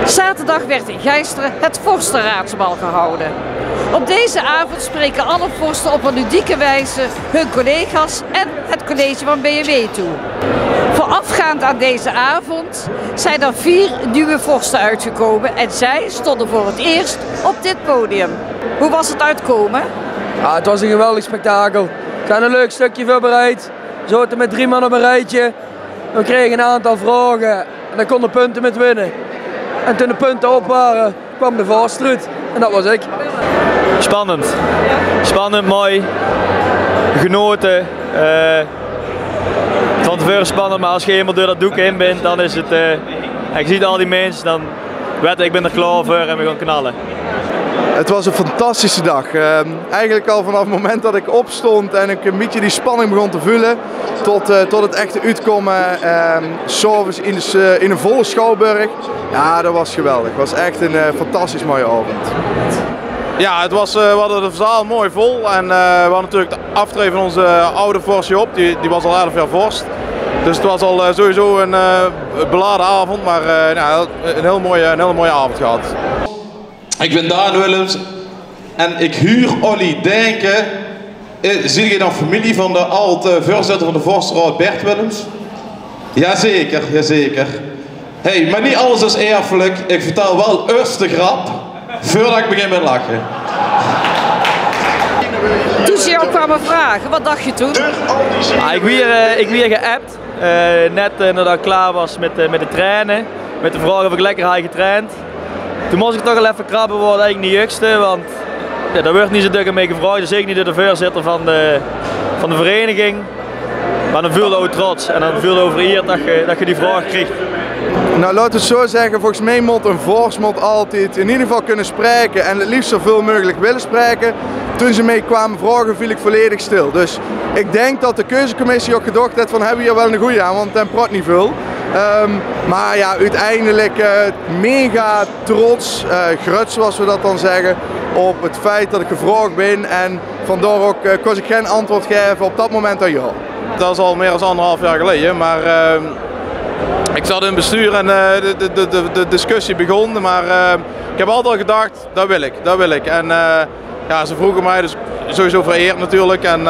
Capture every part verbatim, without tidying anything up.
Zaterdag werd in Geisteren het vorstenraadsbal gehouden. Op deze avond spreken alle vorsten op een ludieke wijze hun collega's en het college van B M W toe. Voorafgaand aan deze avond zijn er vier nieuwe vorsten uitgekomen en zij stonden voor het eerst op dit podium. Hoe was het uitkomen? Ja, het was een geweldig spektakel. We hadden een leuk stukje voorbereid. We zaten met drie man op een rijtje. We kregen een aantal vragen en daar konden we punten met winnen. En toen de punten op waren, kwam de vorst eruit. En dat was ik. Spannend. Spannend, mooi. Genoten. Eh, van tevoren spannend, maar als je eenmaal door dat doek heen bent, dan is het, eh, en je ziet al die mensen, dan weet je, ik ben er klaar voor en we gaan knallen. Het was een fantastische dag. Ehm, eigenlijk al vanaf het moment dat ik opstond en ik een beetje die spanning begon te voelen, tot, eh, tot het echte uitkomen, ehm, 's avonds in de, s- in een volle schouwburg. Ja, dat was geweldig. Het was echt een, eh, fantastisch mooie avond. Ja, het was, eh, we hadden de zaal mooi vol. En, eh, we hadden natuurlijk de aftreden van onze oude vorst Job. Die, die was al elf jaar vorst. Dus het was al, eh, sowieso een, eh, beladen avond. Maar, eh, nou, een heel mooie, een hele mooie avond gehad. Ik ben Daan Willems en ik huur Olly Denken. Eh, zit je dan familie van de oud-, eh, voorzitter van de vorstenraad, Bert Willems? Jazeker, jazeker. Hey, maar niet alles is erfelijk. Ik vertel wel eerst de grap voordat ik begin met lachen. Toen ze jou kwamen vragen, wat dacht je toen? Ah, ik weer, eh, ik weer geappt. Eh, net, eh, nadat ik klaar was met, eh, met de trainen, met de vraag of ik lekker had getraind. Toen moest ik toch al even krabben, wat eigenlijk niet juiste, want ja, daar werd niet zo duk mee gevraagd. Dus zeker niet door de voorzitter van de, van de vereniging. Maar dan voelde ook trots en dan voelde ook vereerd dat je, dat je die vraag kreeg. Nou, laten we het zo zeggen. Volgens mij moet een vorst moet altijd in ieder geval kunnen spreken en het liefst zoveel mogelijk willen spreken. Toen ze mij kwamen vragen, viel ik volledig stil. Dus ik denk dat de keuzecommissie ook gedacht heeft van: hebben we hier wel een goeie aan, want dan praat niet veel. Ehm, maar ja, uiteindelijk, eh, mega trots, eh, gruts zoals we dat dan zeggen, op het feit dat ik gevraagd ben. En vandaar ook, eh, kon ik geen antwoord geven op dat moment dan ja. Dat is al meer dan anderhalf jaar geleden, maar, ehm, ik zat in het bestuur en, eh, de, de, de, de, de discussie begon. Maar, ehm, ik heb altijd al gedacht: dat wil ik, dat wil ik. En, eh, ja, ze vroegen mij, dus sowieso vereerd natuurlijk. En, eh,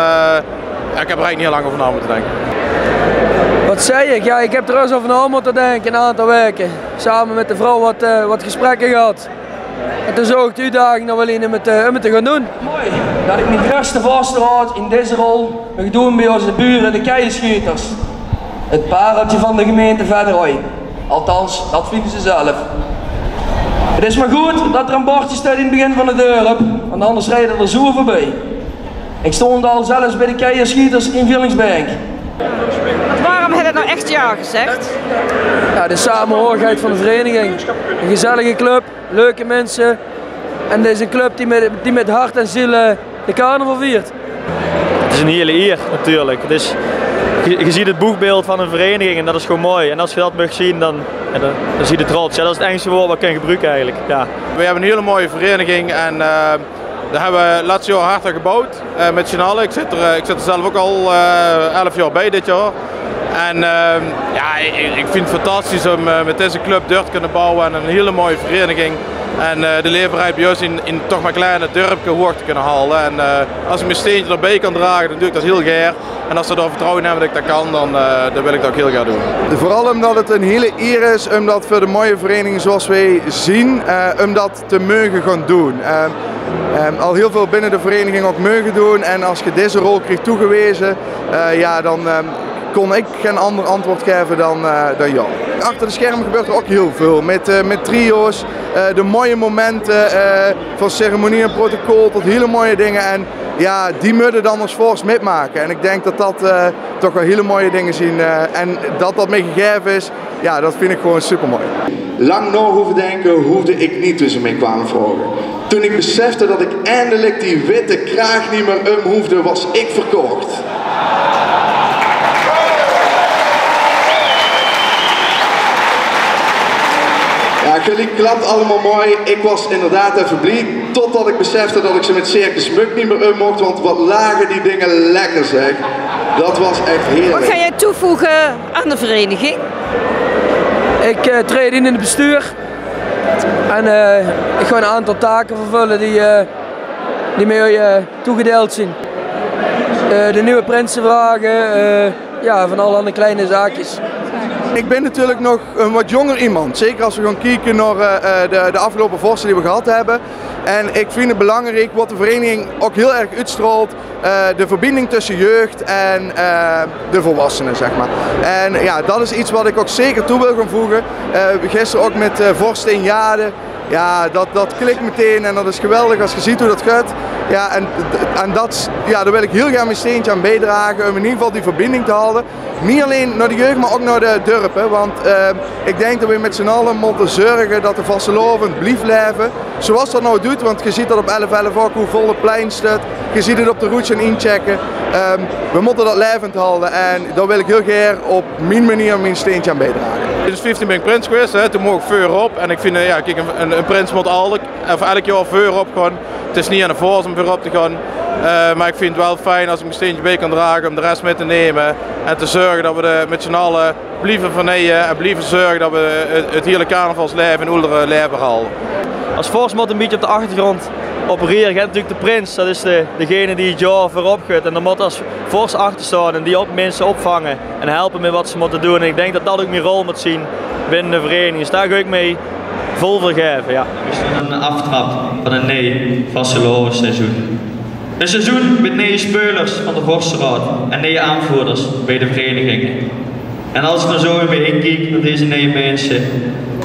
ja, ik heb er eigenlijk niet heel lang over na moeten denken. Wat zei ik? Ja, ik heb er eens over na moeten denken, een aantal weken. Samen met de vrouw wat, eh, wat gesprekken gehad. En toen zoog ik de uitdaging nog wel in om het, eh, om het te gaan doen. Mooi dat ik mijn eerste vorstenraad in deze rol mag doen bij onze buren, de Keienschieters. Het pareltje van de gemeente Venray. Althans, dat vinden ze zelf. Het is maar goed dat er een bordje staat in het begin van het dorp, want anders rijden er zo voorbij. Ik stond al zelfs bij de Keienschieters in Villingsberg. Waarom heb je nou echt ja gezegd? Ja, de samenhorigheid van de vereniging. Een gezellige club, leuke mensen. En dit is een club die met, die met hart en ziel, eh, de carnaval viert. Het is een hele eer natuurlijk. Het is, je, je ziet het boegbeeld van een vereniging en dat is gewoon mooi. En als je dat mag zien, dan, ja, dan, dan zie je trots. Ja, dat is het enige woord wat ik kan gebruiken eigenlijk. Ja. We hebben een hele mooie vereniging en, eh, daar hebben we laatste jaar hard aan gebouwd, eh, met z'n allen. Ik zit er, eh, ik zit er zelf ook al, eh, elf jaar bij dit jaar. En, ehm, ja, ik, ik vind het fantastisch om, eh, met deze club door te kunnen bouwen en een hele mooie vereniging. En, eh, de leverij bij ons in, in toch maar kleine dorpje hoog te kunnen halen. En, eh, als ik mijn steentje erbij kan dragen, dan doe ik dat heel gaar. En als ze daar vertrouwen in hebben dat ik dat kan, dan, eh, dan wil ik dat ook heel graag doen. Vooral omdat het een hele eer is om dat voor de mooie vereniging zoals wij zien, eh, om dat te mogen gaan doen. Eh, ehm, al heel veel binnen de vereniging ook mogen doen. En als je deze rol krijgt toegewezen, eh, ja, dan, ehm, kon ik geen ander antwoord geven dan, eh, dan ja. Achter de schermen gebeurt er ook heel veel. Met, eh, met trio's, eh, de mooie momenten, eh, van ceremonie en protocol tot hele mooie dingen. En ja, die moeten dan als vorst metmaken. En ik denk dat dat, eh, toch wel hele mooie dingen zien. Eh, en dat dat mee gegeven is, ja, dat vind ik gewoon supermooi. Lang nog over denken hoefde ik niet toen ze mij kwamen vragen. Toen ik besefte dat ik eindelijk die witte kraag niet meer om hoefde, was ik verkocht. Ja, jullie klapt allemaal mooi. Ik was inderdaad even blij, totdat ik besefte dat ik ze met Circus Muk niet meer um mocht, want wat lagen die dingen lekker, zeg. Dat was echt heerlijk. Wat ga jij toevoegen aan de vereniging? Ik, eh, treed in in het bestuur. En eh, ich gaon ein aantal take vervulle die, eh, die mich eh, toegedeild zeen. Eh, de nuuj prinse vraoge, eh, ja, van allerhande kleine zaakjes. Ik ben natuurlijk nog een wat jonger iemand. Zeker als we gaan kijken naar eh, eh, de, de afgelopen vorsten die we gehad hebben. En ik vind het belangrijk wat de vereniging ook heel erg uitstraalt. Eh, de verbinding tussen jeugd en eh, de volwassenen, zeg maar. En ja, dat is iets wat ik ook zeker toe wil gaan voegen. Eh, gisteren ook met eh vorst Eeniade. Ja, dat, dat klikt meteen en dat is geweldig als je ziet hoe dat gaat. Ja, en, en dat, ja, daar wil ik heel graag mijn steentje aan bijdragen om in ieder geval die verbinding te houden. Niet alleen naar de jeugd, maar ook naar de dorpen. Want eh, ik denk dat we met z'n allen moeten zorgen dat de vastelaovend blijft leven. Zoals dat nou doet, want je ziet dat op elf elf ook hoe vol het plein staat. Je ziet het op de routes en inchecken. Ehm, we moeten dat levend houden en daar wil ik heel graag op mijn manier mijn steentje aan bijdragen. In twintig vieftien bin ich prins gewaes, hè. Toen moch ich veurop. En ich vinj, ja, kiek, ein, ein, ein prins mót altied, of elk jaor veurop gaon. 't Is neet aan de vors óm veurop te gaon. Eh, mer ich vinj 't waal fijn es ich mien steentje bie kan drage óm de res mit te numme. En te zörge det we de, mit z'n alle blieve vernieje en blieve zörge det we 't, 't hiele carnavalsleëve in Oeldere laevend halde. As vors mót ein bietje op de achtergrond operere. Ge höb natuurlik de prins, det is de, degene dae 't jaor veurop geit. En dao mót as vors achter staon en die op, minse opvange en helpe mit waat ze mótte doon. En ich dink det det ouch mien rol mót zeen binne de vereniging. Dus dao gaon ich mich vol veur gaeve, ja. Ein aftrap van ein nuuj vastelaovesseizoen. Ein seizoen mit nuuj speulers van de Vorstenraod en nuuj aanvoerders bie de vereniging. En as ich dan zo óm mich haer kiek nao deze nuuj minse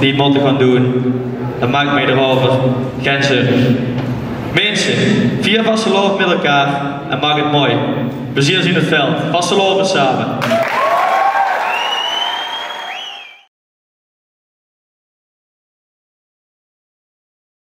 die 't mótte gaon doon, dan maak ich mich daoeuver gein zörg. Minse, vier vastelaovend mit elkaar en maak 't mooi. Plezeer in 't veld. Vastelaovend same.